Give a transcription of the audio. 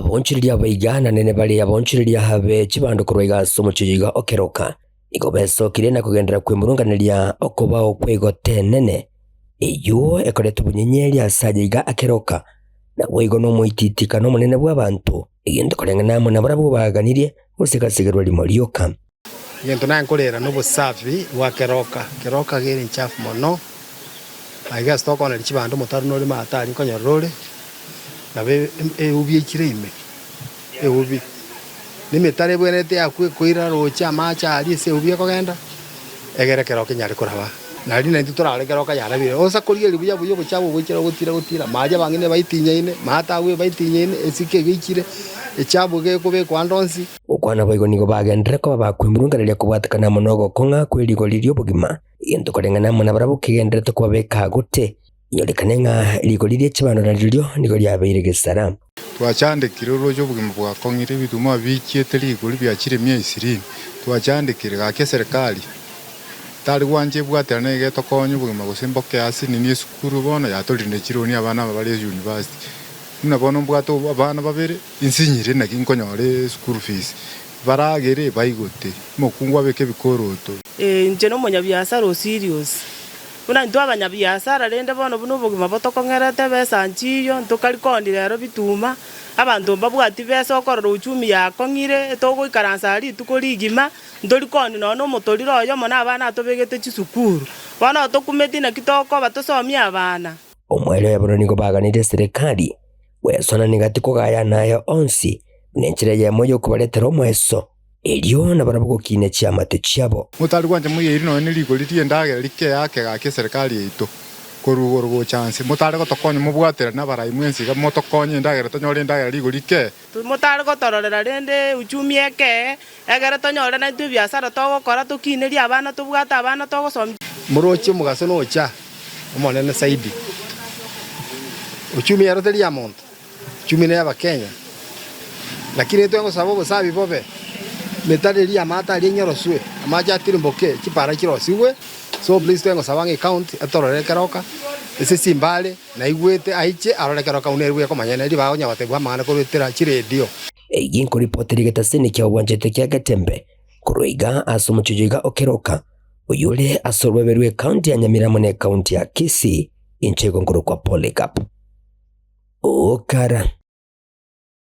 Abonchoreria abaiga na nene bare abonchoreria be chibando korwa iga ase omochie oyo iga o Keroka, nigo besokirie na kogenderera kwemurunganeria okobao kw'egote enene, eyio ekoreta obonyenyeri ase aye iga a Keroka, naboigo nomoititikano omonene bw'abanto, egento koreng'ana amo nabarabwo baganirie gose gasigerwa rimo rioka. Egento naye nkorera nobosafi bwa keroka, keroka iga ere enchafu mono, aiga ase tokoneria chibando omotaro nore maate aria nkonyorera ore, nabo eubi echire ime, eubi. Na emetaro ebwenerete yakwa ekoira roche amache aria ase eubi ekogenda, egere keroka enyare koraba. Nario naintwe torare keroka yarabire, onsa korigereria buya buya obochafu oboichire gotira gotira, maria abang'ina ebaitinyaine, maate agwo ebaitinyaine, esike iga eichire, echafu iga ekobekwa ande onsi. Gokwana boigo nigo bagenderere koba bakwemurunganeria kobwatekana amo nogokong'a kwe rigori ri'obogima, egento koreng'ana amo nabarabwo kegendererete kobabeka gote, inyorekane ng'a rigori rie chibando narirorio nigo riabeire gesara. Twachandekire oroche obogima bwakong'ire, ebituma bichiete rigori biachire mia isirini, twachandekire, gaki eserekari tari gwancha ebwaterane iga etokonye obogima gose mboke ase nini esukuru bono yatorinde chironi abana aba bare university. Buna bono mbwate abana babere. Insinyire naki nkonyora eschool fees, baragere baigote, omokungu abeke ebikoroto. Inche nomonyabiasara o serious. Buna intwe abanyabiasara rende bono buna obogima botokong'erete besa nchiyo, ntokari kooni rero bituma, abanto mbabwati besa okorora uchumi yakong'ire, togoikaransa aa rituko rigima, ntori kooni nonya na omotoriro oyomo na abana atobegete chisukuru. Bono tokumeti naki tokoba tosomie abana. Omoerio oye bono nigo baganirie eserekari Gwesona nigo tikogayana aya onsi buna enchera eyemo y'okobaretera omoeso, erio nabarabwo gokinia chiamate chiabo. Motari gwancha moyeire nonya ne rigori ri'endagera rike ake gaki eserekari yaito korwa igoro gocha nse. Motare gotokonya mobwaterane nabarai mwensi iga motokonye endagera tonyore endagera rigori rike. Motare gotororera rende uchumi ekee, egere tonyore naintwe ebiasara togokora tokinerie abana tobwate abana togosomia. Moroche omogaso nocha omonene zaidi. Uchumi ero teri ya monto, uchumi ne y'Abakenya. Lakini intwe ngosaba obosabi bobe, emetaro eria y'amato aria enyoroswe, amache atirimboke, chipara chirosigwe. So please twengosaba ng'a ecounty etororere keroka, ase chimbare. Naigwete aiche arore ekero kauna buya komanya ribaga onya gotebwa amang'ana korwetera chiredio. Eyio nkoripotera egetasini kia obwanchete kia Getembe korwa iga ase omochie oyo iga o Keroka, oyore ase orwebe rw'ecounty ya Nyamira amo n'ecounty ya Kisii, inche igo nkorokwa Polycarp Okara.